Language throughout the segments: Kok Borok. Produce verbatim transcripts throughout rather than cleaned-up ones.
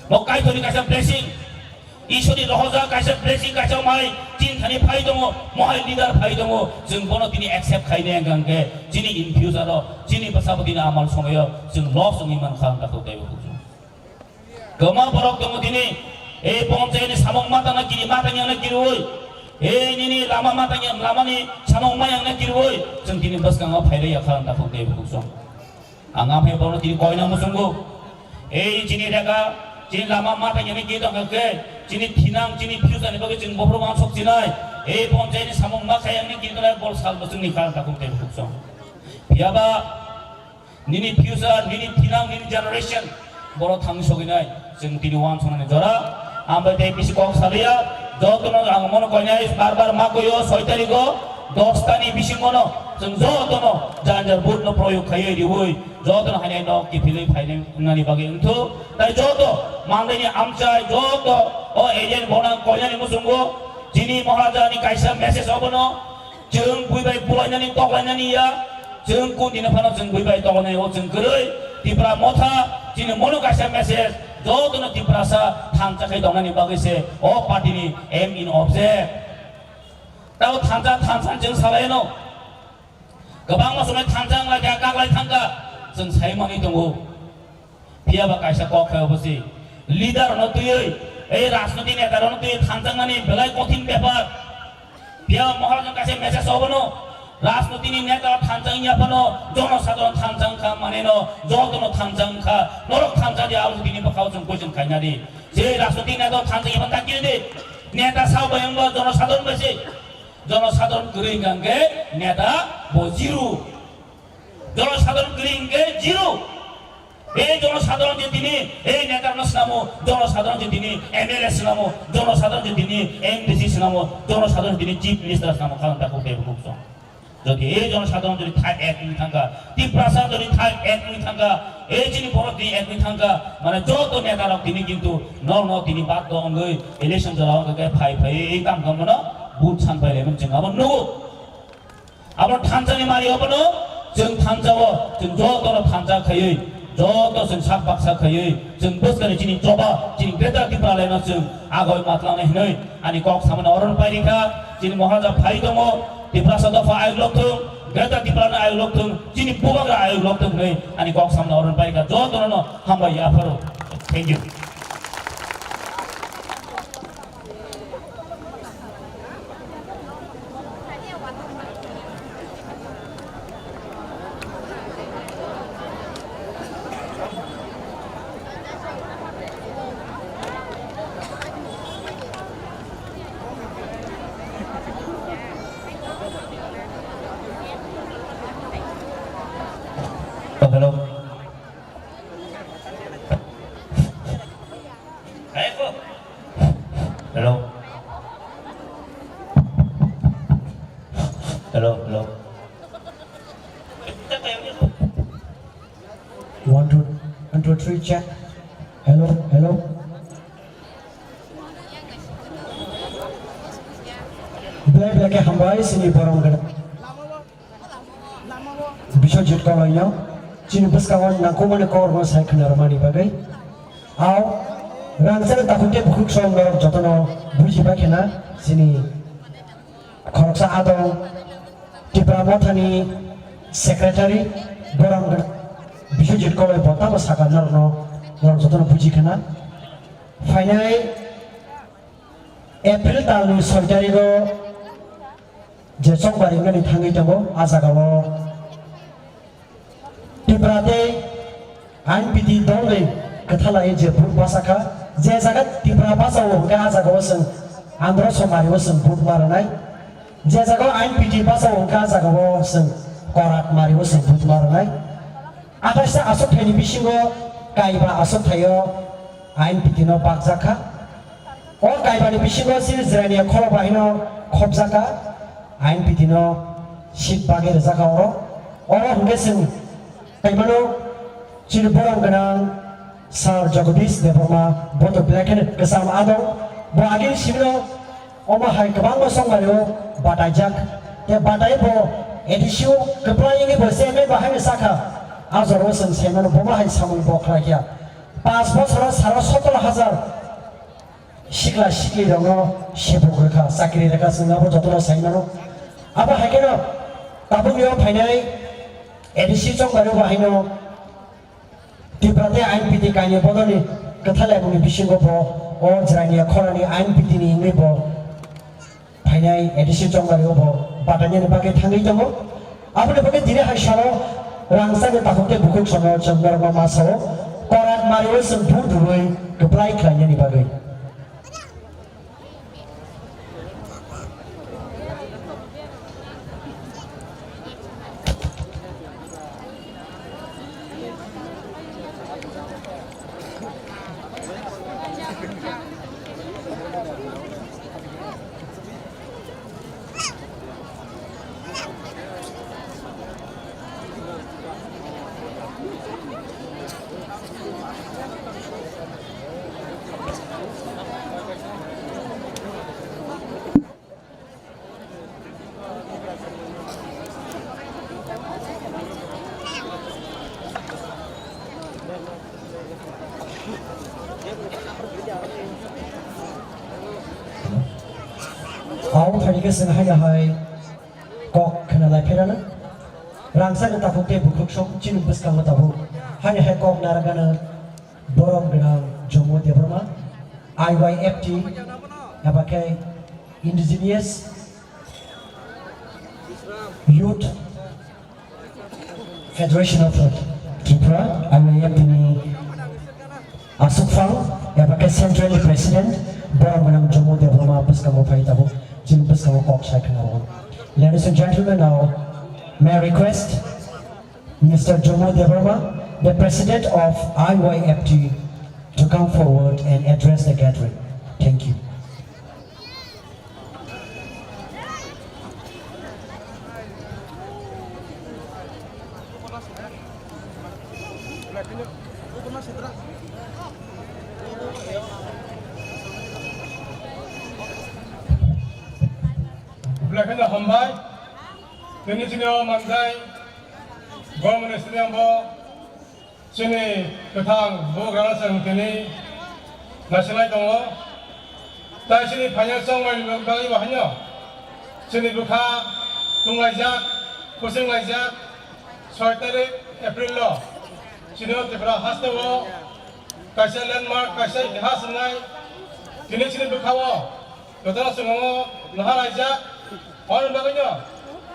Bo Kaitorni kaisa blessing, Ishorni rohorjak kaisa blessing, kaisa mai chini thani phai tongo, mohai leader phai tongo, chwng bono tini accept khainai hwnkha hwnkhe chini in future o chini bwsabo tini amal somoyo chwng loss wngwi mankha hwnkha kok teibo kok chwng. Kwbangma borok tongo tini, ei ponchayatni samung matangna kiri, matang yangna kiriwi, ei nini lama matang yang, lamani samung mayangna kiriwi, chwng tini bwskango phairwi yakha hwnkha kok teibo kok chwng. Ang amhai bono tini koina muchungo. Ei chini rega, chini lama matang yangni kiri tongkha khe, chini thinang, chini future ni bagwi chwng bophuru wansok chinai. Ei ponchayatni samung ma khayangni kiri tongnai bol sal bwswngni karon takung tei bukhuk song. Phiyaba nini future, nini thinang, nini generation boro thang soginai. Chwng tini wansuknani jora, ang bai tei bisi kok saliya, jotono ang mono koinai bar bar ma koyo, soi tarikh o, dos tani bisingono chwng jotono jar jar vote no proyog khaiwi riwi, jotono hainai nok kiphilwi phainai wngnani bagwi wngthu. Tai joto mandaini amchai, joto o agent bonang koinani muchungo chini Maharaja ni kaisa message obono, chwng bui bai bulainani toklainani ya, chwng kundini phano chwng bui bai toklainai o chwng kwrwi. Tipra Motha chini mono kaisa message, jotono Tiprasa thansa khai tongnani bagwi se o party ni aim in object. Tao thansa thansa chwng salaino, kwbangma somoi thansa wnglaikha, kaklai thangkha, chwng sai manwi tongo. Phiyaba kaisa kok khe obo se leader no twiwi, ei rajniti neta rok no twiwi thanjakmani belai kothin bepar. Phiyaba Maharaja kaisa message obono, rajniti ni neta rok thanjak ya phano jono sadharon thanjak kha, mane no joto no thanjak kha, norok thanjak di, abo tini bwkhao chwng question khaina di. Je rajniti neta rok thanjak ya phano ta kiri di. Neta sao bai wngba jono sadharon bai se. Jono sadharon kwrwi hwnkha hwnkhe neta bo zero. Jono sadharon kwrwi hwnkhe zero. Ei jono sadharon je tini ei neta no swnamo, jono sadharon je tini M L A swnamo, jono sadharon je tini M D C swnamo, jono sadharon je tini Chief Minister swnamo, karon ta kok tei bukuk song. Jodi ei jono sadharon jodi thai ek wngwi thangkha, Tiprasa jodi thai ek wngwi thangkha, ei chini borok tini ek wngwi thangkha, mane joto neta rok tini kintu no no tini bad do wngwi election jora wngkha khe phai phai ei kam khamano vote san phai laimani chwng abo nugo. Abo thansa ni mari obono chwng thansa o chwng joto no thansa khaiwi, joto chwng sak baksa khaiwi, chwng bwskani chini choba, chini Greater Tipraland no chwng agoi matlangnai hinwi ani kok samani oro pai rikha. Chini Maharaja phai tongo, Tiprasa dopha ayuk lok thung, Greater Tipraland ayuk lok thung, chini bubagra ayuk lok thung hinwi ani kok samani oro pai rikha. Joto no hambai yapharo. Thank you. Hello. Hello. Hello, hello. One, two, one, two, three, check. Hello, hello. Belai belai khe hambai chini borok gwnang. Biswajit Koloino chini bwskango nangkukmani kokrokno sai khna rwmani bagwi. Ao rangchak takhuk tei bukhuk song norok jotono bujibai khena chini khoroksa adong Tipra Mothani secretary borok Biswajit Koloi bo tamo sakha norokno, norok jotono buji khena. Phainai April talni soi tarigo je chokbar wngnani thangwi tongo, a jagao Tipra tei I N P T dolni kwthalai je vote bachakha, je jaga Tipra bachao hwnkhe a jagao chwng andro somari o chwng vote ma rwnai, je jagao I N P T bachao hwnkhe a jagao chwng korat mari o chwng vote ma rwnai. Athais ta aswk thaini bisingo kaiba aswk thaio I N P T no bakjakha. O kaibani bisingo chini Jirania khorok bahino khopjaka, I N P T no seat bagwi rwjaka oro. Oro hwnkhe chwng kaimano chini borok gwnang Sir Jagadish Debbarma, bo to black and kwcham adong. Bo agini sibino omo hai kwbangma songmani o bataijak. Tei batai bo A D C o kwplai wngwi bo chairman bo haino sakha. A jorao chwng saimano bomo hai samung bo khlai kha. Panch bosoro saro sotoro hajar sikla siklirokno sebuk rwkha, chakri rwkha, chwng abo jotono sai mano. Abo hai kheno tabukni o phainai A D C chongmani bo haino Tipra tei I N P T kainwi bodolni kwthalaimungni bisingo bo o Jirania khorani I N P T ni wngwi bo phainai A D C chongmani bo batainani bagwi thangwi tongo. Aboni bagwi tini hai salo rangchakni takhuk tei bukhuk sono chwng norokno ma sao, korat mariwi chwng vote rwwi kwplai khlainani bagwi. Ang thani khe chwng haino hai kok khna lai pherana. Rangchakni takhuk tei bukhuk sok chini bwskango tabuk. Haino hai kok narwknani borom gwnang Jomo Debbarma, I Y F T, eba khe Indigenous Youth Federation of Tripura, I Y F T ni aswkphang, eba khe Central President, borom gwnang Jomo Debbarma bwskango phai tabuk, chini bwskango kok sai khna rwo. Ladies and gentlemen, now may I request Mister Jomo Debbarma, the President of I Y F T, to come forward and address the gathering. Thank you. Belai kheno hambai. Tini chini o manjai Government Stadium o chini kwthang bubagrano chwng tini naisinglai tongo. Tai chini phainai chongmani bagwi bo haino chini bwkha tunglaijak, kuchinglaijak, soi tarik April o chini o Tripura haste o kaisa landmark, kaisa itihas wngnai. Tini chini bwkha o jotono chwng o naha laijak. Aboni bagwino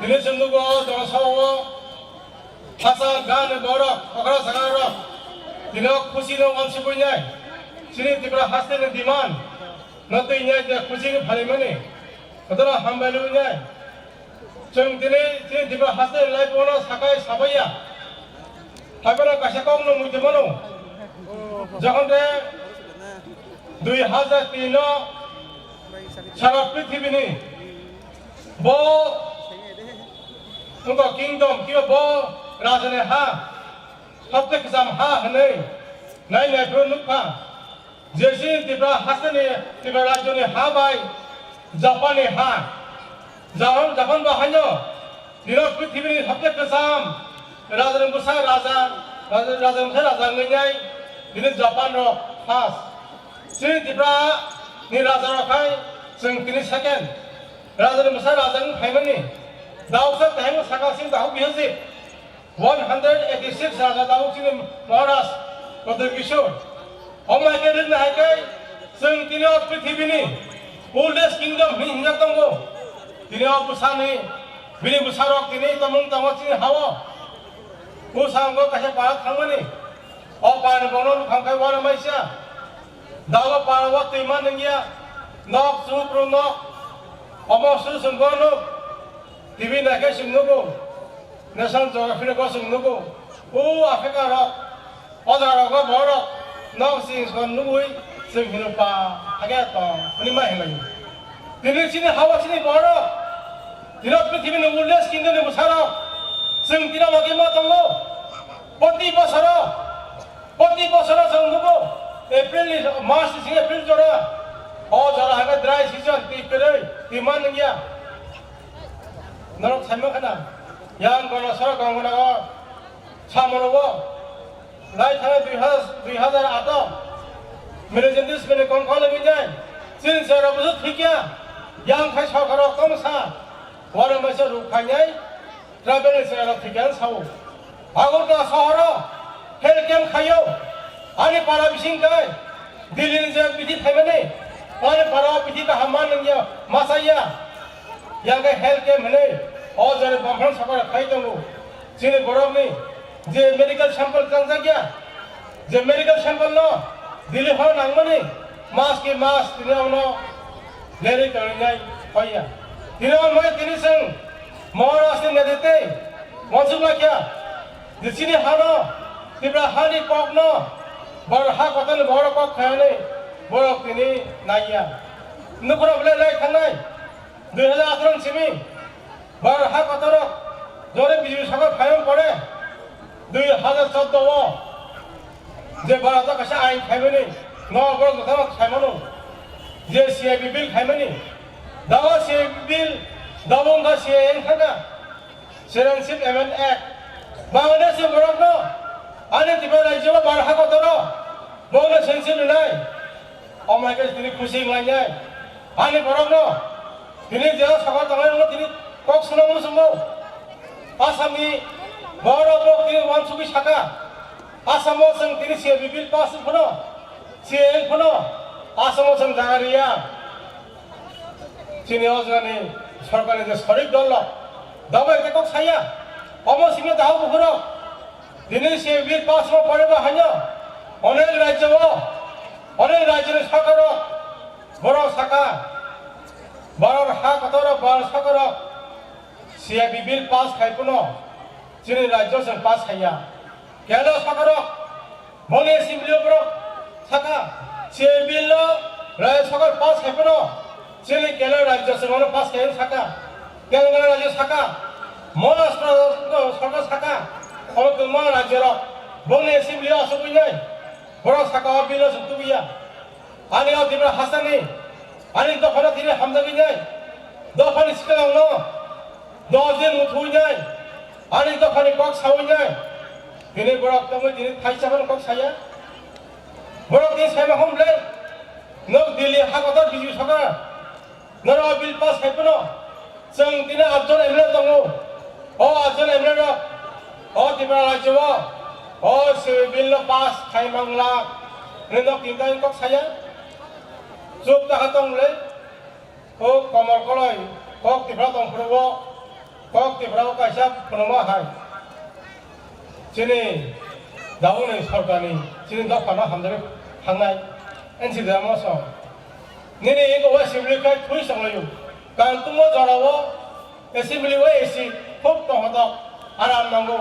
tini chwng nugo o joto sao o hachal, gan, borok, okra, sakra rok tini o khusi no wansugwi nai. Chini Tripura haste ni demand no twi nai je khusi khe phalai mani. Jotono hambai lubui nai. Chwng tini chini Tripura haste ni life o no sakai sabaiya. Haiphano kaisa kok no muitu mano. Jokhon de dui hajar tin o sara prithibini bo wngkha kingdom, kiba bo rajani ha, sabse kwcham ha hwnwi nai naiphuru nukha. Jesini Tripura hasteni, Tripura rajyoni ha bai Japanni ha. Japan, Japan bo haino tini prithibini sabse kwcham rajani bwsa raja, raja, rajani bwsa raja wngwi nai tini Japan rok first. Chini Tripura ni raja rok hai chwng tini second. Rajani bwsa raja wng phaimani. Dauksa kahimno sakha sini dahu bihajik. One hundred eighty six raja tabuk chini Maharaj Pradyut Kishore. Omo hai khe rwngna hai khe chwng tini o prithibini oldest kingdom hwnwi hinjak tongo. Tini o bwsani, bini bwsarok tini tongmung tongo chini ha-o. Bwsa wngkha kaisa para thangmani. O parani borokno nukhang khe uanamasingcha. Dago para o twi man wngya. Nok chukru nok. Omo su chwng bo nuk. T V naikhe chwng nugo. National Geography no bo chwng nugo. O Africa rok, o jaga rogo borok nok chwng song nugwi chwng hino pa hage tong hwnwi ma hinlaio. Tini chini ha-o chini borok, tini prithibini oldest kingdom ni bwsarok, chwng tini omo khe ma tongo. Proti bosoro, proti bosoro chwng nugo. April ni, March ni simi April jora, o jora hage dry season, twi kwrwi, twi man wngya. Norok saimang khana, yang Ganasara Ganganago samono bo lai thangwi dui hajar, dui hajar ato Militantis bini kongkol wngwi nai. Chini chwrairok bwswk thwikya. Yang khai sorkar rok tongsa. Warung bai se ruk khainai. Tribal ni chwrairok thwikya wng sao. Agartala sohoro health camp khaio. Ani para bising kai. Delhi ni je bithi phaimani. Ani para bithi kaham man wngya. Masaya. Yang kai health camp hwnwi. O jani bamphang sorkar khai tongo. Chini borokni je medical sample tangjakya, je medical sample no Delhi ho nangmani mas ki mas tini ono lerwi tongwi nai paiya. Tini ono tini chwng Maharashtra ni nete tei wansuk lakya je chini hano Tripura hani kok no bor ha kotor ni borok kok khainani borok tini naiya. Nukura bole lai thangnai dui hajar atharo ni simi Bharat ha kotorok jore B J P sarkar phaiyong pore dui hajar chordo o je Bharat o kaisa ain khaimani no borok jotono khaimano je C A B bill khaimani dawa C A B bill dawa wngkha C A A wngkha Citizenship Amendment Act Bangladesh ni borok no ani Tripura rajyo o Bharat ha kotoro bongno citizenship rinai. Omo hai khe tini khusi wnglainai. Ani borokno tini jera sakha tongnai rokno tini kok swnamwi chwngo. Assamni borok bo tini wansugwi sakha. Assamo chwng tini C A B bill pass wng phano, C A A wng phano, Assamo chwng jaga riya. Chini o jagani sorkarni je sorik dol rok, dabo ekta kok saya. Omo simi dao bukhurok. Tini C A B bill pass wng pore bo haino onek rajyo o, onek rajyo ni sorkar o borok saka, borok ha kotor o borok sorkar o C A B bill pass khai phano chini rajyo se pass khaiya. Kerala sorkar o, boni assembly o borok saka, C A B bill o rajyo sorkar pass khai phano chini Kerala rajyo se bono pass khai saka, Telangana rajyo saka, Maharashtra sorkar saka, omo kwbangma rajyo rok bongni assembly o asugwi nai borok saka o bill o se tubuya. Ani o Tripura hasteni ani dophano tini hamjagwi nai, dophani sikalangno dos din muthuwi nai, ani dophani kok sawi nai, tini borok tongwi tini thaisa phano kok saya. Borok tini saima hom le, nok Delhi ha kotor B J P sorkar, Norok o bill pass khai phano chwng tini atjon M L A tongo. O atjon M L A rok o Tripura rajyo o o C A B bill no pass khai mangla hwnwi nok tini tang kok saya. Chuk ta kha tong le. Kok Komol Koloi, kok Tripura tong phuru o, kok Tripura o kaisa phunukma hai. Chini Dabungni sorkarni chini dophano hamjagwi thangnai N C D M o song. Nini eko assembly khai thui songlaio. Kantungmo jorao assembly o A C khub tonghotok aram nango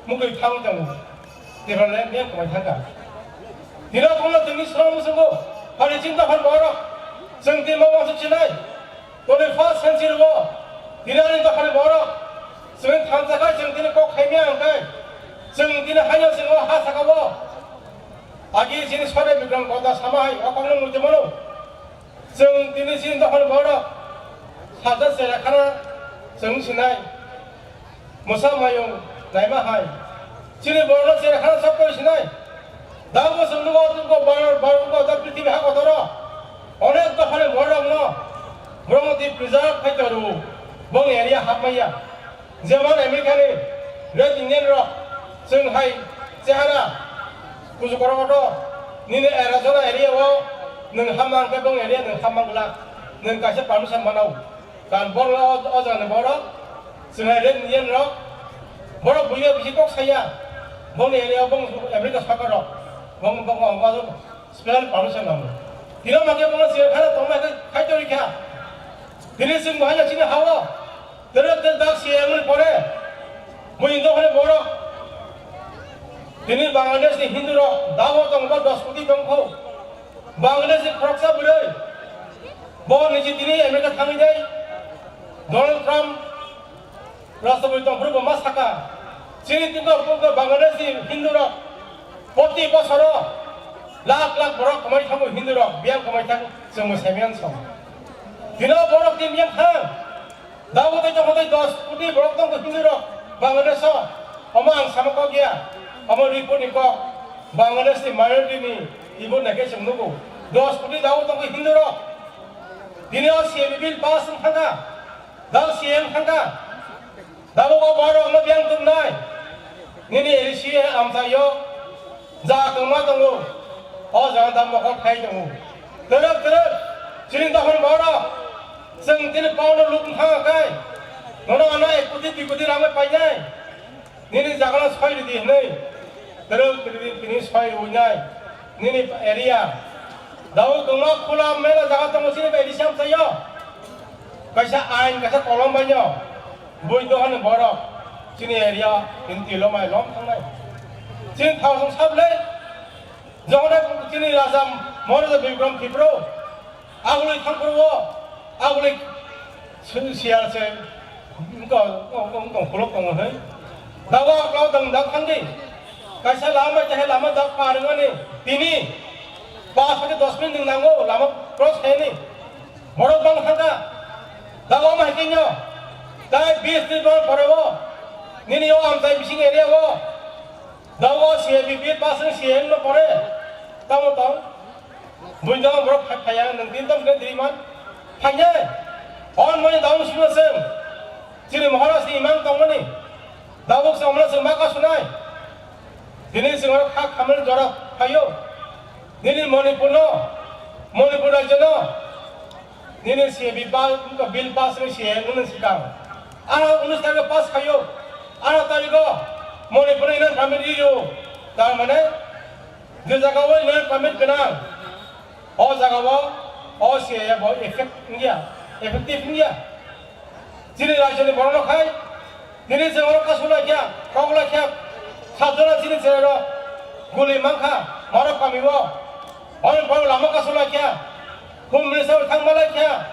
mukui thang tongo. Tipralai meng kwmai thangkha. Tino tongno tini srong musungo hari chinta hor borok chwng tini ma wansuk sinai. Toni first century o Tirani dophani borok chwng thansa khai chwng tini kok khaimya hwnkhe chwng tini haino chwng o ha saka o agi chini Sode Bikram Kota sama hai o kokno muitu mano. Chwng tini chini dophani borok salsa chera khana chwng sinai. Mwsa mayung naima hai. Chini borokno chera khana sab kori sinai. Dabo chwng nugo, nugo bar, bar, nugo da prithibi ha kotoro. Onek dophani borokno, borokno twi preserve khai toro. Bong area hapmaya. Jemon America ni Red Indian rok, chwng hai chehara, kuju korok kotor, nini Arizona area o, nwng hamma hwnkhe bong area nwng hamma glak, nwng kaisa permission manao. Kan borok o, o jagani borok, chwng hai Red Indian rok, borok buiya bisi kok saya, bongni area o bong America sorkar rok, bong, bong, bong, bong special permission nango. Tino mangke bongno chwng khana tongma khe khai tori kha. Tini chwng bahai chini hao, tere tere dak C M ni pore, bui indo hone borok. Tini Bangladesh ni Hindu rok, dago tongba dos koti tongkho. Bangladesh ni khoroksa bwrwi, bo niji tini America thangwi nai, Donald Trump, Rashtrapati tongphuru bo ma saka, chini tini Bangladesh ni Hindu rok, proti bosoro lakh lakh borok kwmai thango Hindu rok, biyang kwmai thang, chwngbo semiyan song. Tino borok tini biyang thang, Dabo tei tongmo tei dos koti borok tongkho Hindu rok Bangladesh o. Omo ang sama kok ya. Omo report ni kok. Bangladesh ni minority ni Ibo naikhe chwng nugo. Dos koti dago tongkhe Hindu rok. Tini o C A B bill pass wng thangkha. Dal C A M thangkha. Tabuk o borok no biyang tongnai. Nini A D C amchaio ja kwma tongo. O jaga da mokol khai tongo. Twrwk twrwk chini dophani borok. Chwng tini pauno luk wng thangkha kai. Nono ano ek koti dui koti rang bai painai. Nini jagano soi ridi hwnwi, twrwk twrwk tini soi rwinai, nini area. Dao kwma khula mela jaga tongo chini bai risam sayo. Kaisa ain, kaisa kolom baino, bui dohani borok, chini area, tini tilo mai lom thangnai. Chini thao song sable, Jongno chini raja Maharaja Bikram Tripura, agulwi thangphuru o, agulwi si-, siyar se, wngkha, wngkha, wngkha, khulok tongo hwnwi. Dago aklao dang dak thangdi. Kaisa lama bai tahai lama dak par wngmani. Tini, pas hwnkhe dos minute nwng nango, lama cross khaini. Borok bang thangkha. Dago ma hikhe nyo. Tai bis ni bang pore o. Nini o amchai bising area o. Dago C A B bill pass wng C A M no pore. Tamo tong. Buino borok phai phaiya, nwng tin tong khe diri man. Phainai. Hon moi dago sino seng. Chini Maharaj ni imang tongmani. Dago se omla seng ma kasunai. Dini seng oro kha khamel jora phaio. Dini Manipur no. Manipur rajyo no. Nini C A B pa, wngkha bill pass wngwi C A M wngni swkang. Ano unis tarikh pass khaio. Ano tarikh o Manipur ni non permit rio. Tar mane, je jaga o non permit gwnang, o jaga o, o C A A bo effect wngya, effective wngya. Chini rajyoni borokno khai, Tini chwng oro kasu lai kha, kok lai kha, sajona chini chwrairok guli mankha, morok kamio. Oni borok lama kasu lai kha, hum minister thang ma lai kha.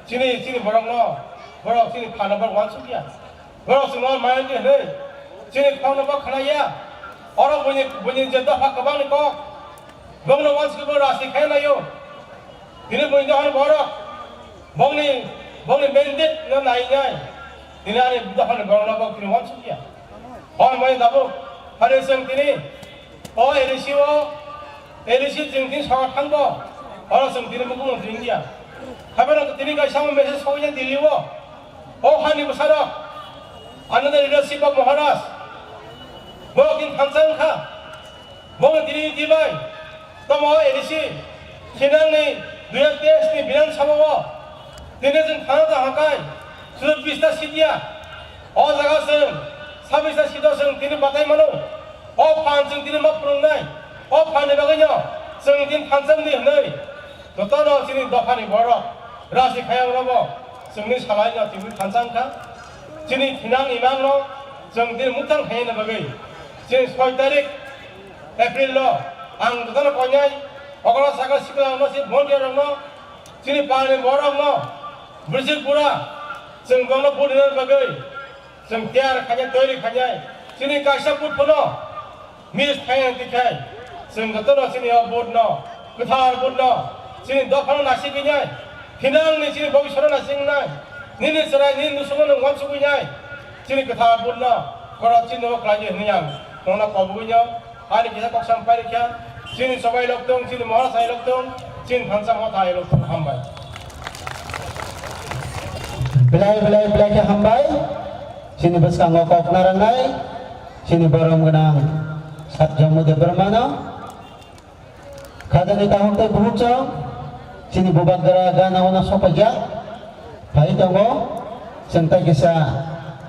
Chini, chini borokno, borok chini phano borok wansuk ya. Borok chwngno mayan di hwnwi, chini khorokno bo khna ya. Oro buini, buini je dopha kwbangni kok, Bongno wansukbo rasi khe laio. Tini buini dohor borok. Bongni, bongni mandate no nainai. Tini ani dohor borok no bok tini wansukya. Hon bai dabo. Hari seng tini. O A D C o, A D C jeng tini sawa thangbo. Oro seng tini mukhu mantri India. Habano tini kaisa message sokya Delhi o. O hani bwsarok. Another leadership of Maharaj. Borok tini thansa wngkha. Bo tini tini bai, tamo A D C, sinangni dui hajar teis ni Bidhan Sabha o, tini chwng thana ta hakai, sudu bista sitya, o jaga chwng, sabista sito chwng tini batai mano, o phan chwng tini ma phwrwngnai, o phan ni bagwi no, chwng tini thansa wngdi hwnwi, jotono chini dophani borok, rasi khayang robo, chwngni salai no tini thansa wngkha, chini thinang imang no, chwng tini muktang khaina bagwi, chini soi tarik, April no ang jotono koinai okra saka sikla no si volunteer rok no chini parliament borok no bwswk pura chwng bono vote rwna bagwi chwng tiyar khainai toiri khainai chini kaisa vote phano miss khainai tikhai chwng jotono chini o vote no kwthar vote no chini dophano nasik wngnai. Thinangni chini bobiswrano naising wngnai, nini chwrai nini nusungo nwng uansugwi nai, chini kwthar budno korok chini o khlai di hwnwi ang nwngno kobogwino ani kisa kok sam pai rwkha, chini chobai lok tong, chini mohor sai lok tong, chini thansa motha ai lok tong, hambai. Belai belai belai khe hambai, chini bwskango kok narwknai, chini borom gwnang Satjammu Debbarmano. Khajani kaham tei buhukchong, chini bubagra gana wana sopaijak, phai tongo, chwng tai kisa,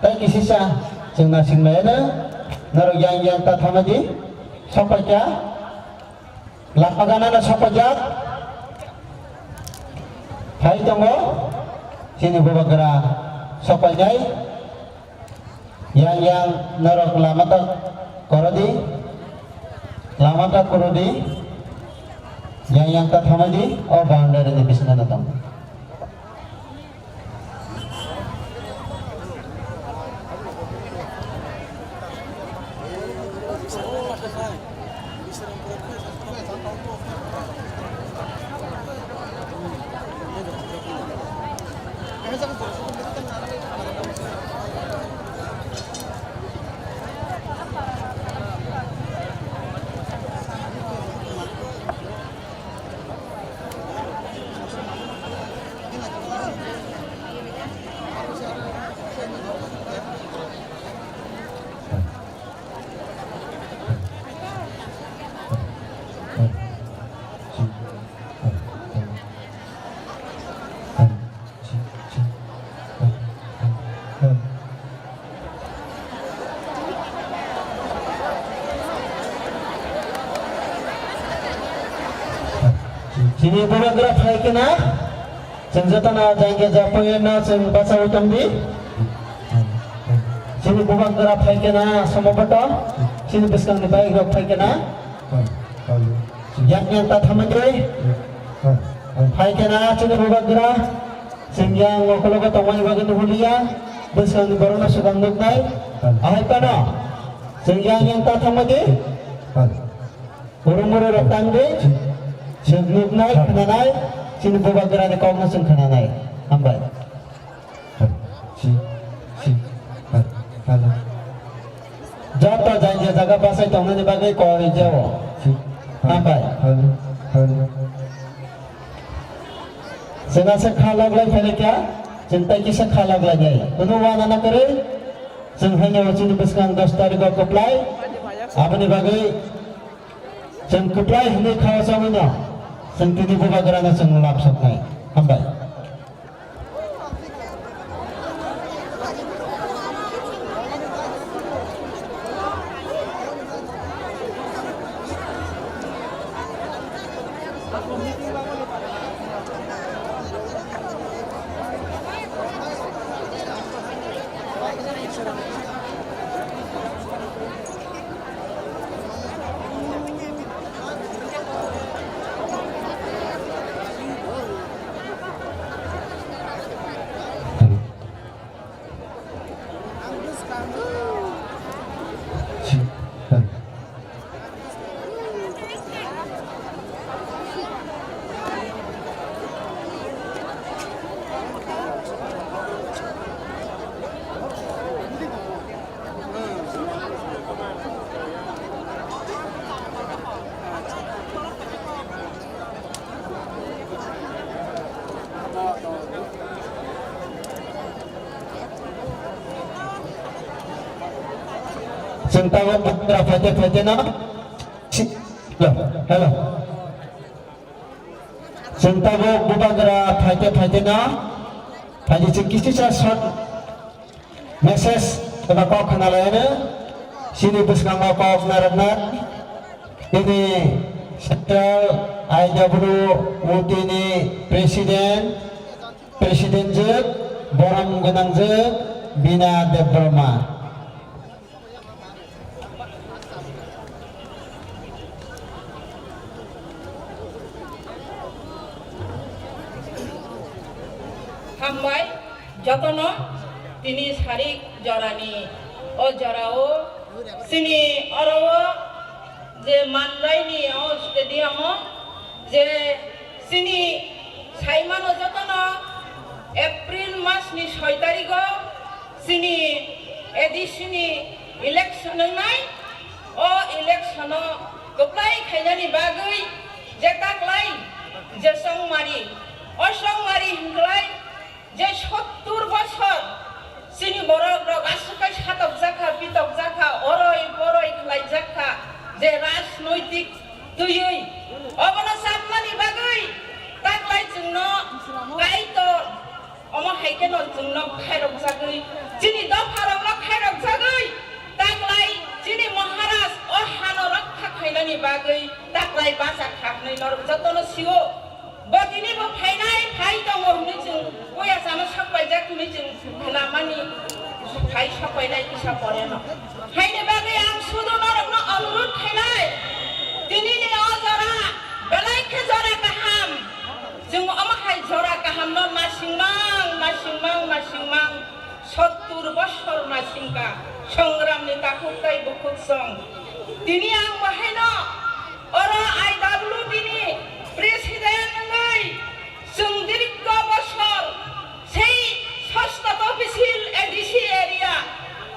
tai kisisa, chwng nasing layana, norok yang yang ta thama di, sopaikha, lama gana na sopaijak, phai tongo, chini bubagra sopainai, Yang yang norok lama ta korodi, lama ta korodi, yang yang ta thamadi, o boundary ni bisina na tong. Chini bubagra phai khe na, chwng jotono jangja ja poyeno chwng bachaui tongdi. Chini bubagra phai khe na, somoboto, chini bwskangni bayik rok phai khe na. Yang yang ta thamani. Phai khe na, chini bubagra, chwng yang okologo tongmani bagwi nuhuliya, bwskangni borokno swkang nuknai. Ahai phano, chwng yang yang ta thamani. Oro moro rok tang di, chwng nuknai, khnanai, chini bubagrani kokno chwng khnanai. Hambai. Joto jai je jaga bachai tongnani bagwi koi jao. Hambai. Chwng asa kha laglai phai kha, chwng tai kisa kha laglai nai. Kunu wana na kwrwi, chwng haino chini bwskang dos tarikh o kwplai, aboni bagwi Chwng kwplai hwnwi kha o chongwino, chwng tini bubagrano chwng lab soknai. Hambai. Chwng tabuk bubagra phaite phaite no. Hello, hello. Chwng tabuk bubagra phaite phaite no. Phaidi chwng kisa short message eba kok khna lai ano. Chini bwskango kok narwkna. Chini Central I W O T ni President. President jwk, borom gwnang jwk, Bina Debbarma. Hambai jotono tini sarik jorani o jorao chini oro o je manjaini o stadium o je chini saimano jotono April masni soi tarigo chini A D C ni election wngnai. O election o kwplai khainani bagwi je taklai je chongmari, o chongmari hwnklai je sottur bosor chini borok rok aswk kai satokjakha, pitokjakha, oroi poroi khlaijakha, je rajnoitik twiwi obono chapmani bagwi taklai chwngno Kaitor omo hai kheno chwngno khairokjagwi, chini dopharokno khairokjagwi, taklai chini Maharaj o hano rokha khainani bagwi taklai bacha kha hwnwi norok jotono sio. Bo tini bo phainai, phai tongo hwnwi chwng puya chano sok paijak hwnwi chwng khnamani, phai sok painai kisa poreno. Haini bagwi ang sudu norokno onurut khainai, tinini o jora belai khe jora kaham. Chwng omo hai jora kahamno masingmang, masingmang, masingmang. Sottur bosor masingka songramni takhuk tai bukhuk song. Tini ang bahaino oro I W T ni president wngwi chwng dirgho bosor sei Sostot Offisil A D C area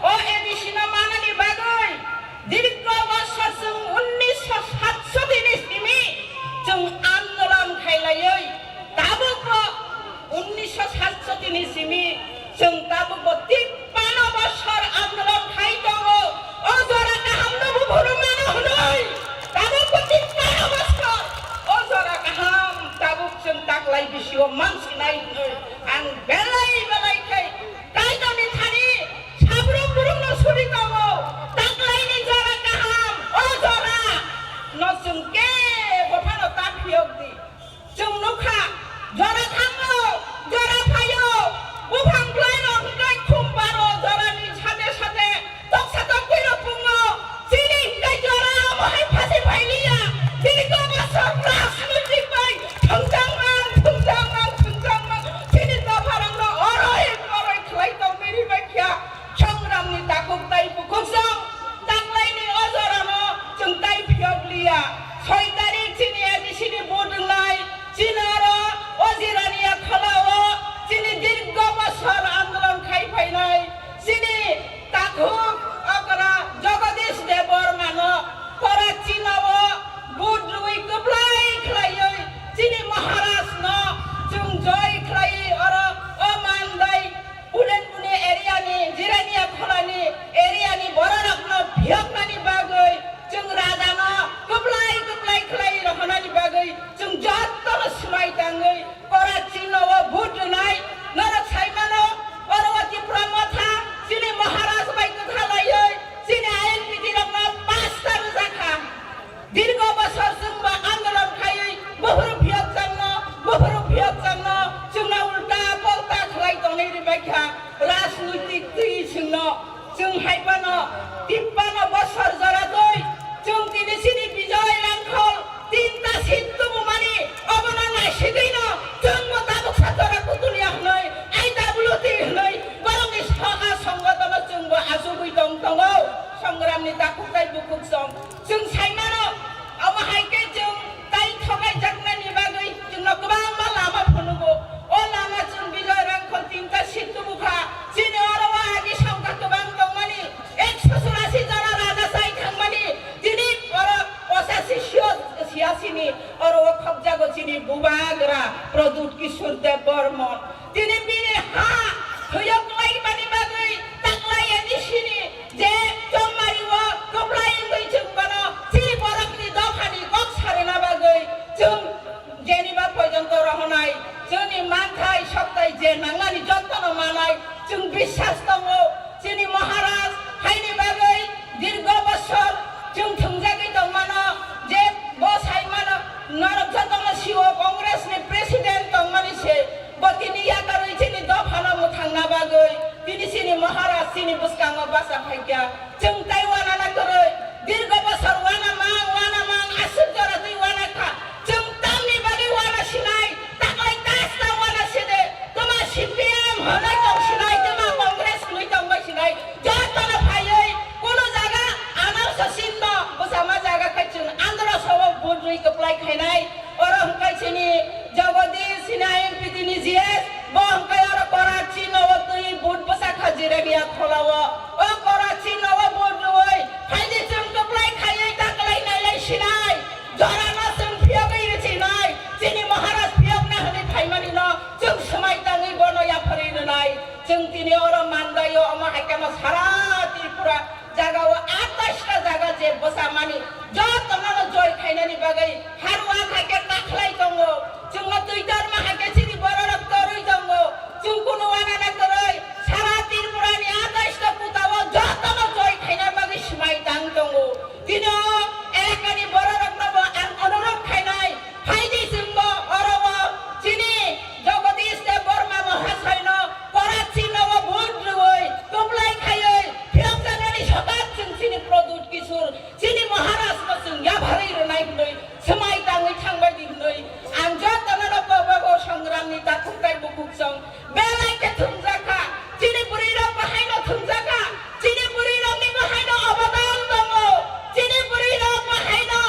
o A D C no manani bagwi dirgho bosor chwng unnisho satsoti ni simi chwng andolon khailaiwi tabukbo unnisho satsoti ni simi chwng tabukbo tippano bosor andolon khai tongo. O jora kahamno buphuru mano hwnwi tabukbo tippano bosor Chini oro o khobjago chini bubagra Pradyut Kishore Debbarman. Tini bini ha thwiyo kwlaimani bagwi taklai ani sini je chongmari o kwplai wngwi chwng bono chini borokni dophani kok sarina bagwi chwng jeniba poijonto rohonai chwngni manthai soktai je nangnani jotono manai chwng biswas tongo. Chini Maharaj haini bagwi dirgo bosor chwng thwngjagwi tongmano, je bo saimano norok jotono sio Congress ni president tongmani se, bo tini yakarwi chini dophano mwthangna bagwi tini chini Maharaj chini bwskango bacha phaikha. Chwng tai uanana kwrwi, dirgo bosor uanamang, uanamang, aswk jora twi uanakha. Chwng tamni bagwi uana sinai, taklai ta swkang uana side, twma C P M hwnwi tong sinai, twma Congress hwnwi tong bai sinai, jotono phaiwi, kuno jaga anarsa sinno, bwsama jaga khai chwng andro sobo vote rwi kwplai khainai. Oro hwnkhe chini Jagadish Sinha M P tini G S, bo hwnkhe oro Karachi no o twi vote bwsa kha Jirania khola o. O Karachi no o vote rwi phaidi chwng kwplai khaiwi ta kwlai nailai sinai. Jorano chwng phiyogwi rwchinai. Chini Maharaj phiyokna hwnwi phaimani no chwng swmai tangwi bono yapharwi rwnai. Chwng tini oro mandaio, omo hai kheno sara Tripura jagao atais ta jaga je bwsamani jotono joi khainani bagwi harwa hai khe kakhlai tongo. Chwngno twi torma hai khe chini bororok torwi tongo. Chwng kunu uanana kwrwi sara Tripurani atais ta kutao jotono joi khaina bagwi swmai tang tongo. Tino elakani bororokno bo ang onurodh khainai, phaidi chwngbo oro o chini Jagadish Debbarma Mahasayno Karachi no o vote rwi kwplai khaiwi phiyokjaknani sokat chwng chini Pradyut Kishore, chini Maharaj no chwng yapharwi rwnai hwnwi swmai tangwi thangbai di hwnwi ang jotono no kobogo songramni takhuk tai bukhuk song belai khe thumjakha. Chini bwrwi rok bo haino thumjakha. Chini bwrwi rok ni bo haino obodan tongo. Chini bwrwi rok bo haino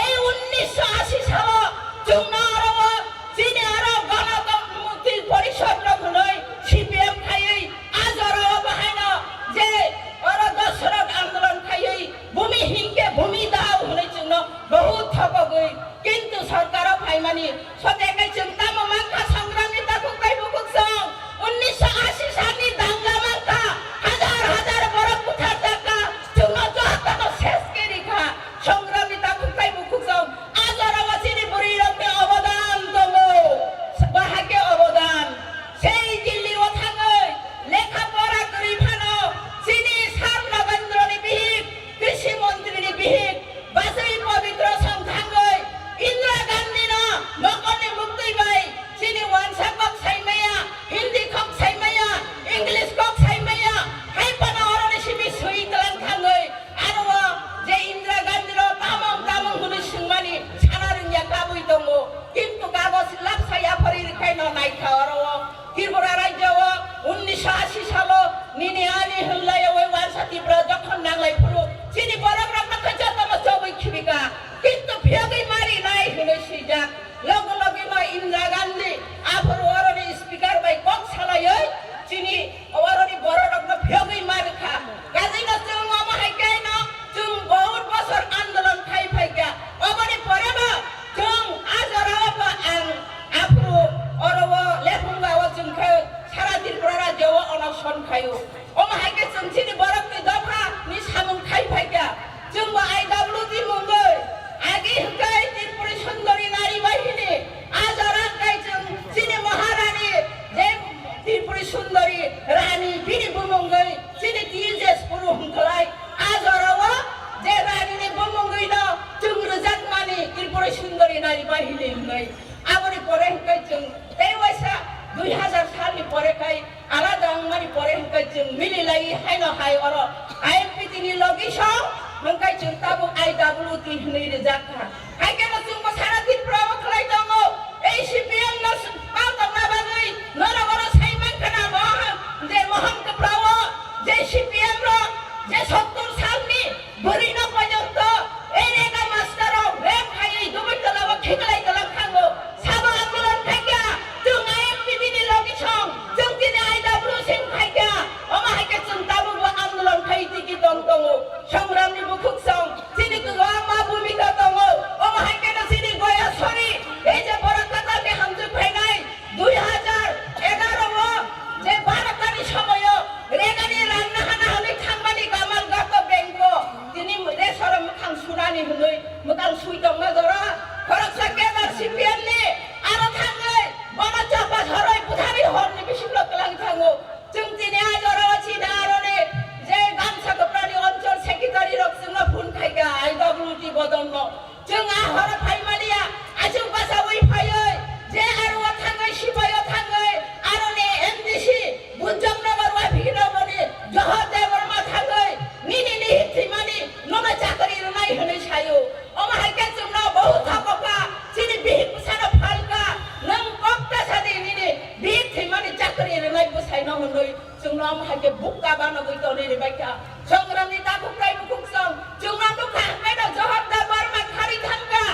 ei unnisho ashi salo chwngno oro o chini oro Ganatantri Porishad rok hwnwi C P M khaiwi a jora o bo haino je oro Dasharat andolon khaiwi bhumi hinkhe bhumi dao hwnwi chwngno bahut thopogwi, kintu sorkaro phaimani sote khe chwng tamo mankha songramni takhuk tai bukhuk song, unnisho ashi salni danga mankha, hajar hajar borok butharjakha, chwngno jotono ses khe rikha, songramni takhuk tai bukhuk song, a jorao chini bwrwi rokni obodan tongo, bahai khe obodan. Sei Delhi o thangwi lekha pora kwrwi phano chini Sir Nagendrani bihik, Krishi Montri ni bihik, bachwi Pabitra Song thangwi Indira Gandhi no nokorni muktwi bai chini wansa kok sai maya, Hindi kok sai maya, English kok sai maya, hai phano oroni simi swi tlang thangwi aro o je Indira Gandhi no tamung tamung hwnwi swngmani sana rwngya kabui tongo, kintu kagoj lapsa yaphari rwkhai no naikha oro o. Tripura rajyo o unnisho ashi salo nini ani hwnlai o wansa Tripura jokhon nanglai phuru chini borok rok no khe jotono chobwi khibika, kintu phiyogwi mari nai hwnwi swijak. Logi logi no Indira Gandhi aphuru oroni speaker bai kok salaiwi chini oroni borok rok no phiyogwi mari kha. Kajeino chwng omo hai khe no chwng bahut bosor andolon khai phaikha. Oboni pore bo chwng a jora o bo ang aphuru oro o Lephunga o chwng khe sara Tripura rajyo o onoson khaio. Omo hai khe chwng chini borokni dopha ni samung khai phaikha. Chwng bo I W T mungwi agi hwnkhe Tripuri Sundari Nari Bahini. A jora kai chwng chini Maharani je Tripuri Sundari Rani bini bumungwi chini T J S Puru hwnkhlai. A jora o je Rani ni bumungwi no chwng rwjakmani Tripuri Sundari Nari Bahini hwnwi. Aboni pore hwnkhe chwng tei waisa dui hazar salni pore khai alada wngmani pore hwnkhe chwng mililaiwi haino hai oro I M P T ni logi song hwnkhe chwng tabuk I W T hwnwi rijak kha. Hai kheno chwngbo sara Tripura o khlai tongo. Ei C P M no s-, pal tongna bagwi norok oro sai mankha na, Mohan, je Mohan Kwpla o je C P M rok je sottor salni bwrwi no pojonto ei rega master rok rape khaiwi Dubai tola o khiklai tola thango. Sabo andolon khaikha, chwng I M P T ni logi song, chwng tini I W C khaikha. Omo hai khe chwng tabukbo andolon khai tiki tong tongo. Songram ni bukhuk song, chini kwbangma bhumika tongo. Omo hai Bukka banogwi tonwi rwbaikha. Songramni takhuk tei bukhuk song chwngno nukha hwnkhe no Johor da Barma khari thangkha.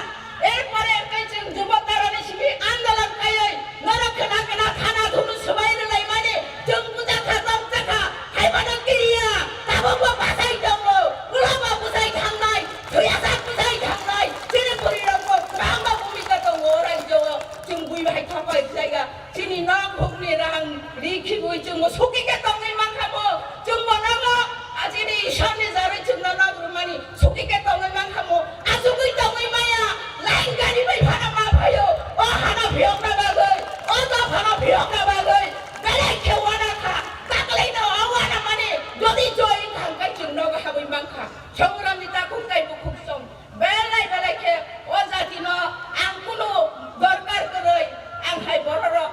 Erpore hwnkhe chwng Jubotarani simi andolon khaiwi norok khna khna thana thunu swbai rwlaimani chwng bujakha tongjakha. Haibano kiriya tabukbo bachai tongo. Ulobo bwsai thangnai, thuyajak bwsai thangnai. Chini bwrwirokbo kwbangma bhumika tongo o rajyo-o. Chwng bui bai thapai khlaiya. Chini nok hukni rang ri khibui chwngbo suki khe tongwi mankha bo. Chwngbo nogo, a chini Ishorni jarwi chwngno nok rwmani suki khe tongwi mankha mo. Achugwi tongwi maya, line gari bai phano ma phaio. O hano phiyokna bagwi, o dophano phiyokna bagwi, belai khe wana kha. Taklaino o wana mani jodi join thangkai chwng nogo habwi mankha. Songramni takhuk tei bukhuk song. Belai belai khe o jatino ang kunu dorkar kwrwi, ang hai bororok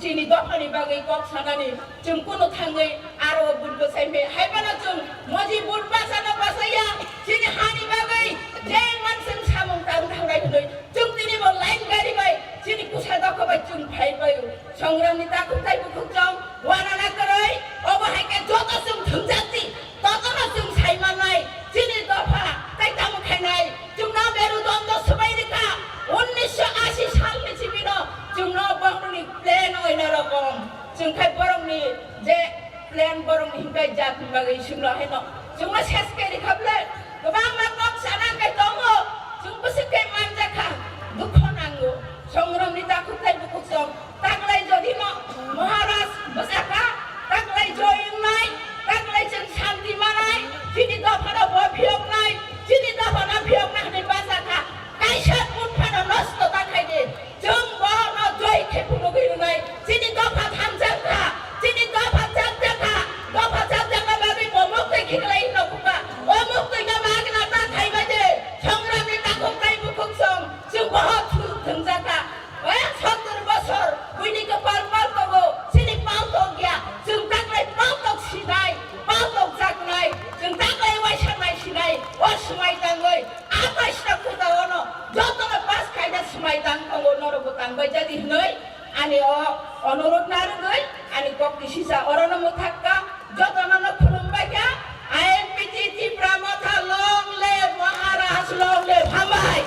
chini dophani bagwi kok sanani chwng kunu thangwi aro o bul bwsai me. Hai phano chwng moji bul bachano bachaya, chini hani bagwi je man chwng samung tang thangnai hwnwi chwng tini bo line gari bai chini kusa dokha bai chwng phai bai. Songramni takhuk tei bukhuk chwng wanana kwrwi, obo hai khe joto chwng thwngjak di. Totono chwng sai mannai, chini dopha tei tamo khainai, chwngno merudondo swbai rwkha. Unnisho ashi salni simi no chwngno borokni plan oina rokom. Chwng khai borokni je plan borokni hinkai jatni bagwi chwngno haino chwngno ses khe rwkha bwle. Kwbangma kok sana kai tongo, chwng bwswk khe manjakha, dukho nango. Songrokni takhuk tei bukhuk song. Taklai jodi no Maharaj bwsakha, taklai joyung nai, taklai chwng shanti manai, chini dophano bo phiyok nai, chini dophano phiyok na hwnwi bwsakha, kaisa phut phano nosto ta khai di, chwng bono joy khe phunugwi rwnai, chini dopha thamjakha, chini dopha chapjakha, dopha chapjakma bagwi bo muktwi khiklai no khuka, o muktwi no magna ta khai bai di, songrokni takhuk tei bukhuk song, chwng bohok thwngjakha. Sottor bosor buini kwpal paltogo, chini paltok ya, chwng taklai paltok sinai, paltok jaknai, chwng taklai waisa nai sinai, o swmai tangwi, a paista kuta ono, jotono pass khaina swmai tang tongo, norokbo tangbai jadi hwnwi, ani o onurot narwgwi, ani kok kisisa orono mwthakka. Jotono no khulumbai kha, I M P T Tipra Motha long live, Maharaj long live, hambai.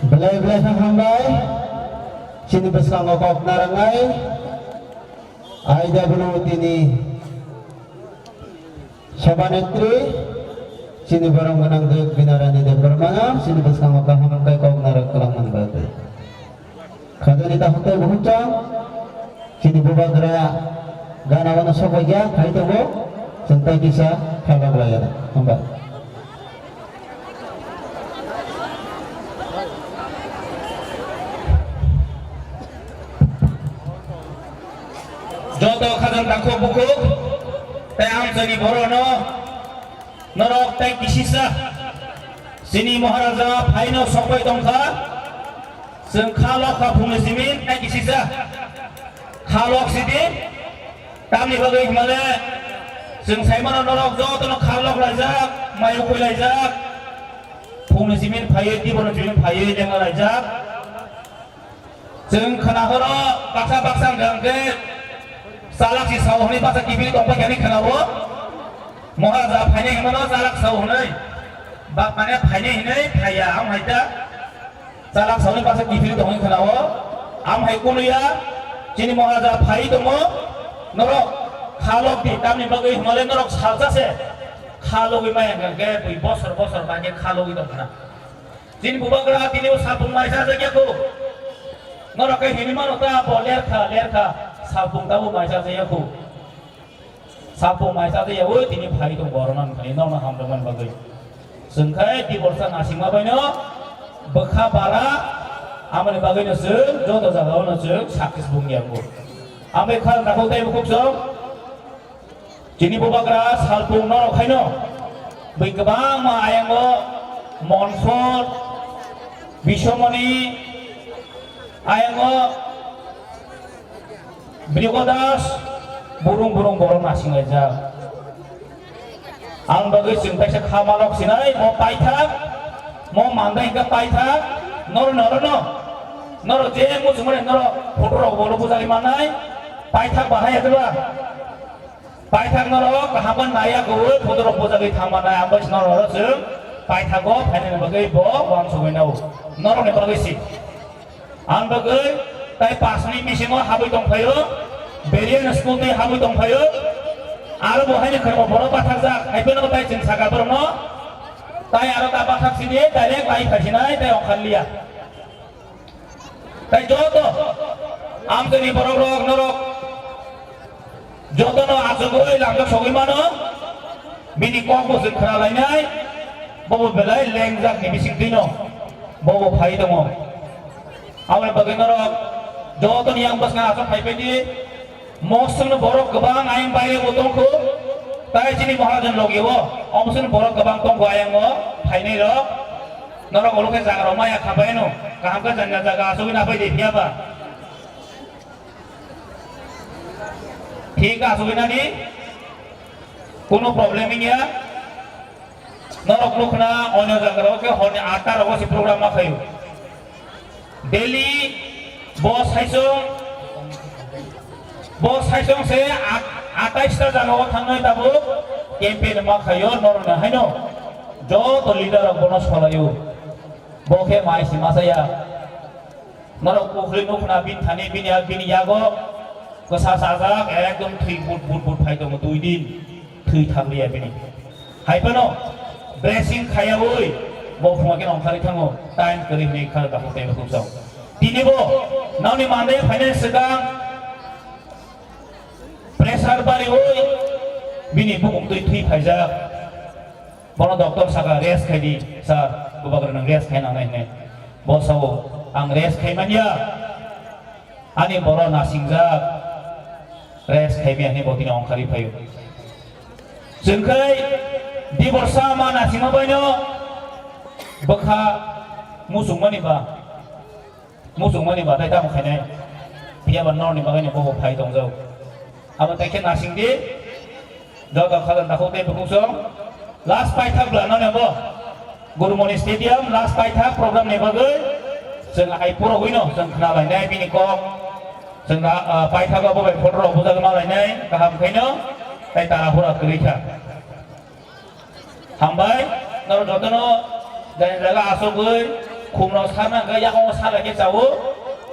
Belai belai kha hambai, chini bwskango kok narwknai, I W T ni Sabha Netri, chini borok gwnang Dek Binarani Debbarmano, chini bwskango kaham khe kok narwk kwlangmani bagwi. Khajani takhuk tei bukhuk chwng, chini bubagra gana wano sokbaikha, hai tongo, chwng tei kisa khalok laiya. Hambai. Joto khajani takhuk bukhuk tei amchaini borokno norok tei kisisa chini Maharaja phaino sokbai tongkha, chwng kha lokha phungni simi tei kisisa kha lok sidi. Tamni bagwi hwnmale chwng saimano norok jotono kha lok laijak, mai ukui laijak. Phungni simin phaiwi, tibono simin phaiwi lengna laijak. Chwng khna horo baksa baksa hwnkha hwnkhe chalak si sao hwnwi baksa kiphilwi tongpai khe hwnwi khna-o. Maharaja phainai hwnmano chalak sao hwnwi. Bak mane phainai hwnwi phaiya, ang hai ta. Chalak sawi baksa kiphilwi tongwi khna-o. Am hai kunuya chini Maharaja phai tongo. Norok kha lok di, tamni bagwi hwnmale norok salsa se kha logwi maya hwnkhe bui bosor bosor bangkhe kha logwi tong khna. Chini bubagra tini o salpung mai cha jakya khu. Norok khe hini mano ta bo lerkha lerkha salpung tabo mai cha jakya khu. Salpung mai cha jakya oi tini phai tong borok nang thani nokno hamjakmani bagwi. Chwng khai Tiprasa nasingma baino bwkha bara amoni bagwino chwng joto jagao no chwng success bung ya khu. Ambai khal dakhok tei bukhuk chwng. Chini bubagra salpung norok khaino bui kwbangma ayango Monsor, Bisomoni, ayango Brigodas, burung burung borok nasing laijak. Ang bagwi chwng kaisa kha malok sinai, mo paithak, mo mandai hwnkhe paithak, nor norono. Norok je muchungmani norok photo rok bo bujagwi mannai, paithak bahai ya diba? Paithak norok kaham khe naiya khe photo rok bujagwi thang mannai, ambai se norok chwng paithago phainani bagwi bo uansugwi nao. Norokni bagwi se. Ang bagwi tai pash minute bisingo habwi tongphaio, Berian school twi habwi tongphaio, aro bo haino khormo borok bathakjak, hai phano tai chwng saka borokno, tai aro ta bathak sidi direct lai phaisinai, tai ongkharliya. Tai joto amtwini borok rok norok jotono achugwi lamjak sogwi mano, bini kok bo chwng khna lainai, bobo belai lengjak ni bising twino bobo phai tongo. Aboni bagwi norok jotoni yang bwskang achuk phai phaidi. Mosongno borok kwbang ayang baire bo tongkho, tai chini Maharajan logi o, omosongno borok kwbang tongkho ayang o phainai rok, norok olo khe jaga rok maya khapai no, kaham khe jani jaga asugwi napai de phiya ba. Thik asugwi nani, kuno problem wngya. Norok nukna onyo jagarao khe horni atta rogo se program ma khaio. Delhi bo saisong, bo saisong se at-, atais ta jagao thangnai tabuk campaign ma khaio norokni haino. Joto leader rok bono solaio. Bo khe mai se ma saya. Norok pukhri nukna bini thani bini yak bini yago kwsa sajak ekdom thwi but but but phai tongo dui din thwi thangliya bini. Hai phano dressing khaiyaui bo phunga khe ongkhari thango time kwrwi hwnwi kha dakhuk tei bukhuk chao. Tini bo nokni mandai phainai swkang pressure bariui bini bukhuk twi thwi phaijak. Bono doctor saka, "Rest khai di, sir, bubagra nwng rest khai nangnai," hinwi. Bo sao, "Ang rest khai manya, ani boro nasingjak, rest khai manya," hinwi bo tini ongkhari phaio. Chwng khai diborsa ma nasingma baino bwkha muchungmani ba. Muchungmani bathai tamo khainai, phiya ba norokni bagwi ni bobo phai tongjao. Abo tai khe nasing di, joto khajang takhuk tei bukhuk song. Last paithak bwla nani bo Gurumoni Stadium last paithak program ni bagwi chwng hai puro hwino chwng khna lainai bini kok. Chwng, ah, paithak bo bai photo rok bujak ma lainai kaham khaino tei tara hura kwrwi kha. Hambai, norok jotono jani jaga asogwi khumrok sana hwnkhe yakungo salai khe chao,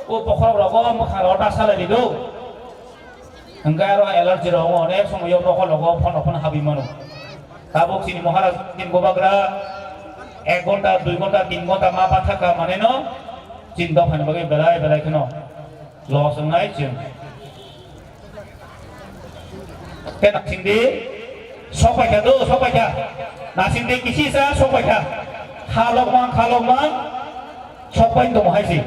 o bokhorok rogo mwkhang rogo ta salai di do. Hwnkhe aro allergy rok onek somoyo bokhorogo phano phano habwi mano. Tabuk chini Maharaj ni bubagra ek ghonta, dui ghonta, tin ghonta ma bathakha maneno chini dophani bagwi belai belai kheno. Los wngnai chwng. Khe nasing di, sok pai kha do, sok pai kha. Nasing di kisi sa sok pai kha. Kha lok mang, kha lok mang, sok pai tong hai si.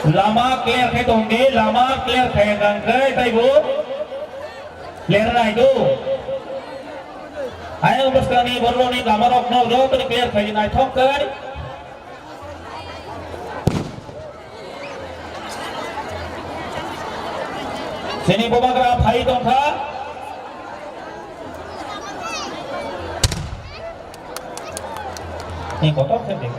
Lama clear khai tong di, lama clear khai kang khai taibo ler nai do. Ayang bwskangni borokni lama rok no joto ni clear khai naithok khai. Chini bubagra phai tongkha. Ni kotor khe de.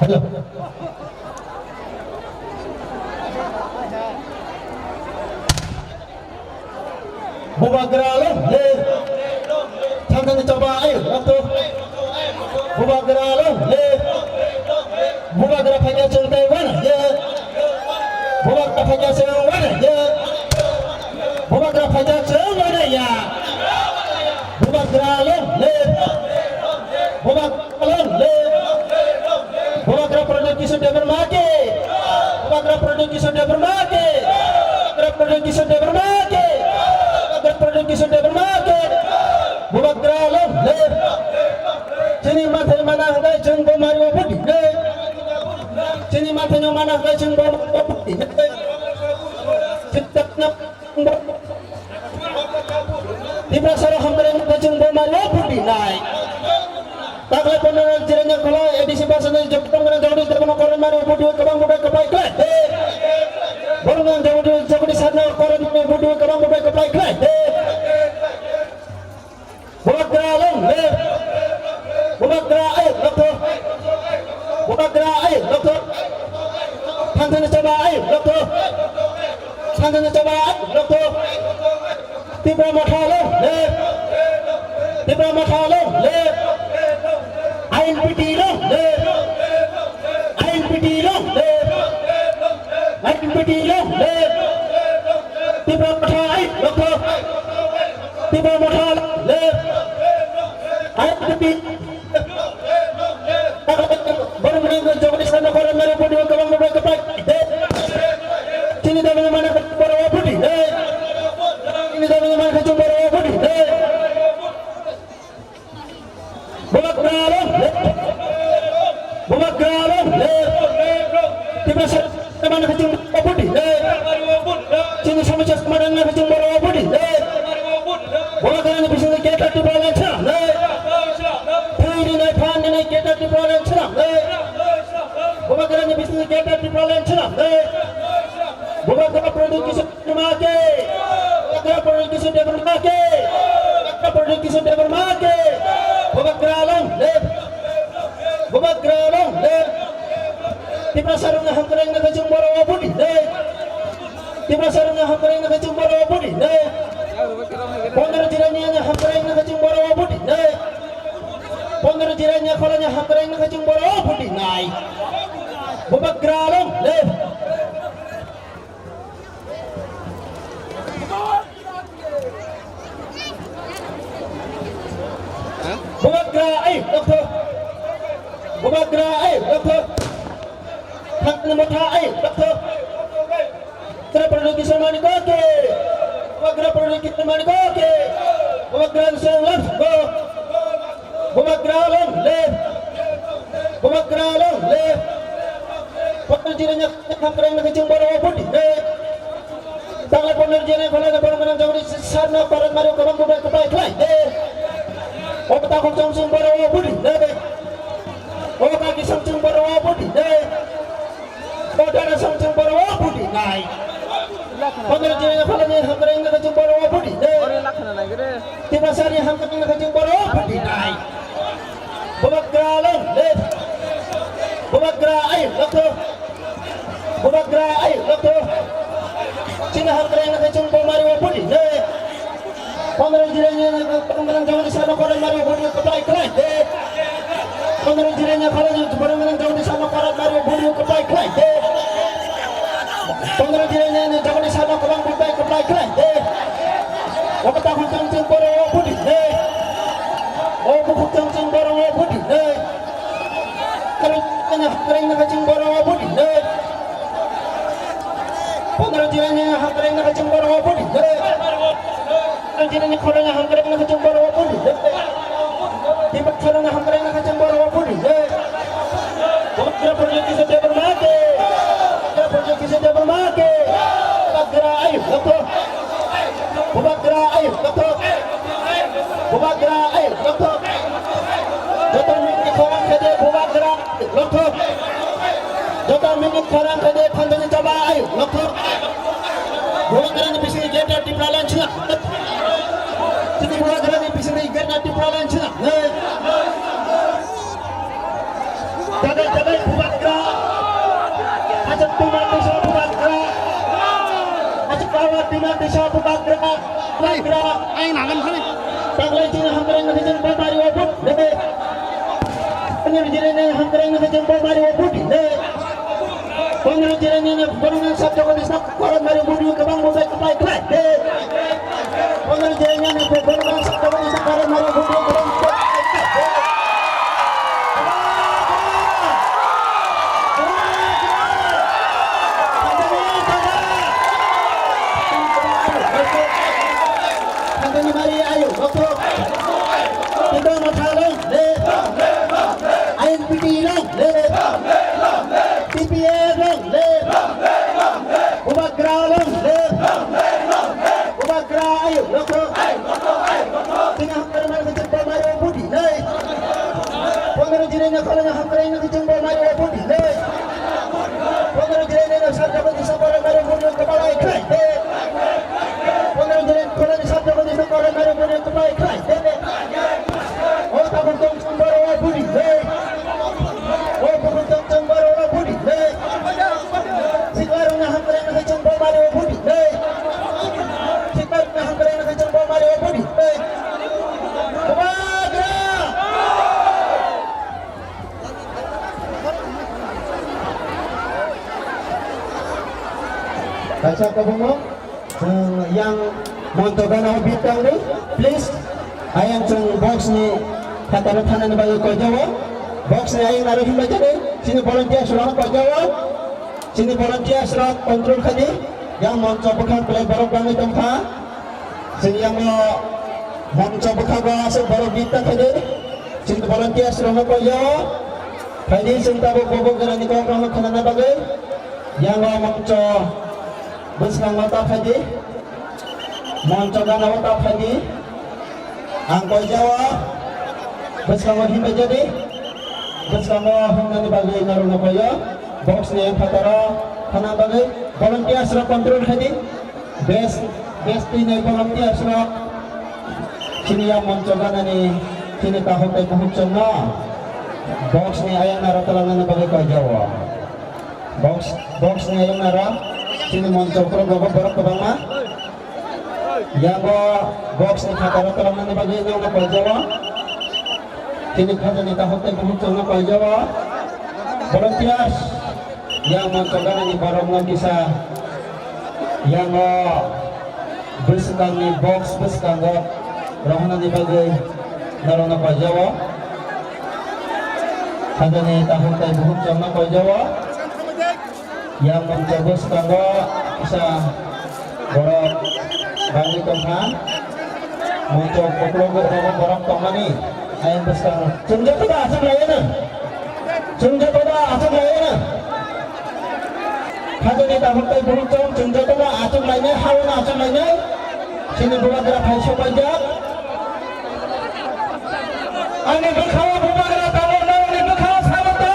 Hello. Bubagra long live. Thang thang choba ayo, waktu. Bubagra long live. Bubagra phaiya chwng tei wana ye. Bubagra phaiya chwng wana ye. Bubagra phaiya chwng wana ya. Bubagra long live. Bubagra long live. Bubagra Pradyot Kishore Debbarma ki. Bubagra Pradyot Kishore Debbarma ki. Bubagra Pradyot Kishore Debbarma ki. Bubagra Pradyot Kishore Debbarma ki. Bubagra Tino mana kachung bo. Tiprasa rok hamkrai kachung bo mario puti nai. Taklai pono jiranya khola A D C basa ni jopong na jodi jopong koron mario puti kabang bubai kapai klai. Borong jodi jodi sarna koron mario puti kabang bubai kapai klai. Bubagra long live. Bubagra ayuk nokto. Bubagra ayuk nokto. Thangjani chaba ayuk nokto. Thangjani chaba ayuk nokto. Tipra Motha long live. Tipra Motha long live. I N P T long live. I N P T long live. I N P T long live. Tipra Motha ayuk nokto. Tipra Motha long live. I N P T. Borok mwnang jogoni sana koron mari puti kabang mari kapai. Chini dami mana borok puti. Chini dami mana kachung borok puti. Bubagra long live. Bubagra long live. Tiprasa mana kachung borok puti. Chini samosa mana kachung borok puti. Bubagrani bisingo keta Tipraland chwla. Thwi rinai phan rinai keta Tipraland chwla. Bubagrani bisingo keta Tipraland chwla. Bubagra Pradyot Kishore Debbarma ke. Bubagra Pradyot Kishore Debbarma ke. Bubagra Pradyot Kishore Debbarma ke. Bubagra long live. Bubagra long live. Tiprasa rokni hamkrai wngna khe chwng borok o puti. Tiprasa rokni hamkrai wngna khe chwng borok o puti. Pondro jirani hamkrai wngna khe chwng borok o puti. Pondro jirani kholani hamkrai wngna khe chwng borok o puti nai. Bubagra long live. Bubagra ayuk nokto. Bubagra ayuk nokto. Thangjani Motha ayuk nokto. Bubagra Pradyot Kishore Manikya ke. Bubagra Pradyot Kishore Manikya ke. Bubagra Song Love Go. Bubagra long live. Bubagra long live. Pondro jiranya hamkrai wngna khe chwng borok o puti. Taklai pondro jiranya kholai borok mwnang jogoni sarna koron mari kabang bubai kapai khlai. O takhuk chong chwng borok o puti. O kaki chong chwng borok o puti. O dara chong chwng borok o puti nai. Pondro jiranya kholani hamkrai wngna khe chwng borok o puti. Tiprasani hamkrai wngna khe chwng borok o puti nai. Bubagra long live. Bubagra ayuk nokto. Bubagra ayuk nokto. Chini hamkrai wngna khe chwng bo mari o puti nai. Pondro jiranya kholani jogoni sarna koron mari o puti kapai khlai. Pondro jiranya kholani borok mwnang jogoni sarna koron mari o puti kapai khlai. Pondro jiranya jogoni sarna koron bubai kapai khlai. O takhuk chong chwng borok o puti. O bukhuk chong chwng borok o puti. Kalo kanya khreng na kaching borok o puti. Pondro jiranya khreng na kaching borok o puti. Jiranya kholanya khreng na kaching borok o puti. Tipak kholanya khreng na kaching borok o puti. Bubagra Pradyot Kishore Debbarma ke. Bubagra Pradyot Kishore Debbarma ke. Bubagra ayuk nokto. Bubagra ayuk nokto. Bubagra ayuk nokto. Joto mini khorang khede Bubagra nokto. Joto mini khorang khede Thangjani Chaba ayuk nokto. Bubagrani bisingni Greater Tipraland chwla. Tini Bubagrani bisingni Greater Tipraland chwla. Jagai jagai Bubagra. Hachal Tima Tisa Bubagra. Hachal Bawa Tima Tisa Bubagra. Bubagra. Ai, nagan khani. Taklai chini hamkrai na kaching bomari o puti. Ani bijire ne hamkrai na kaching bomari o puti. Pondro jiranya ni borok mwnang sab jogoni sab koron mari budu kabang bubai kapai khlai. Pondro jiranya ni borok mwnang sab jogoni sab koron mari budu kabang bubai kapai khlai. Thangjani mari ayo, nokto. Tito mathalong, le. I N P T long, le. T P F Pai khlai, dede. O tabuk tong chwng borok o budi, dei. O tabuk tong chwng borok o budi, dei. Sikla rwngna hamkrai na khe chwng bo mari o budi, dei. Sikla rwngna hamkrai na khe chwng bo mari o budi, dei. Bubagra! Kaisa kwbangma, chwng yang monto gana o bit tangdi, please. Ayang chwng box ni phataro thanani bagwi koijago. Box ni ayang naro himbai jani, chini volunteers rok koijago. Chini volunteers rok control khaidi, yang monto bwkhak belai borok bangwi tongkha. Chini yango monto bwkhago aswk borok bit ta khaidi. Chini volunteers rokno koijago. Phaidi chwng tabuk bobo gwnangni kok rokno khwnana bagwi. Yango monto bwskango ta phaidi. Monto gana o ta phaidi. Ang koijago. Bwskango himbai jadi. Bwskango himnani bagwi norokno koiyo. Box ni phataro thana bagwi. Volunteers rok control khaidi. Best, best twi nai volunteers rok. Chini ya monto ganani chini kaham tei buhuk chwngno box ni ayang naro twlangnani bagwi koijago. Box, box ni ayang naro chini monto ukhulok rogo borok kwbangma. Yango box ni phataro twlangnani bagwi nokno koijago. Chini khajani kaham tei buhuk chwngno koijago. Volunteers. Yang monto ganani borokno kisa yango bwskangni box bwskango rohornani bagwi norokno koijago. Hajani tahuk tai buhuk chongno koijago. Yang monto bwskango kisa borok bangwi tongkha. Monto uklogo borok tongmani ayang bwskango. Chwng jotono aswk laiyano. Chwng jotono aswk laiyano. Hajani tahuk tai buhuk chong chwng jotono aswk lainai, haono aswk lainai. Chini bubagra phai sopaijak. Ani bwkhao bubagra tongo, norokni bwkhao sabo to.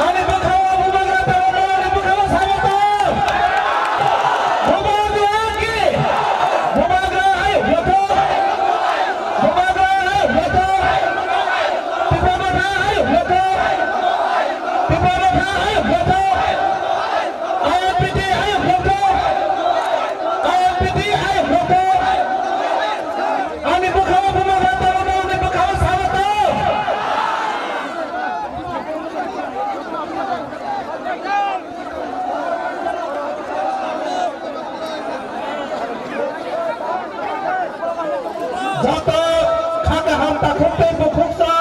Ani bwkhao bubagra tongo, norokni bwkhao sabo to. Bubagra ki? Bubagra ayuk yato. Bubagra ayuk yato. Tipra Motha ayuk yato. Tipra Motha ayuk yato. I L P T ayuk yato. I L P T ayuk yato. Ani bwkhao bubagra tongo, ani bwkhao sabo to. Joto kha kaham takhuk tei bukhuk sa.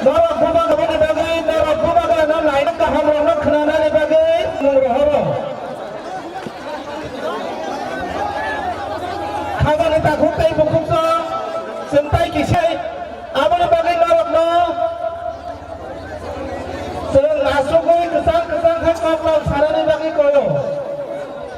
Norok bubagra ni bagwi, norok bubagra no laina kaham rok no khwnanani bagwi mung rohoro. Khajani takhuk tei bukhuk sa. Chwng tai kisa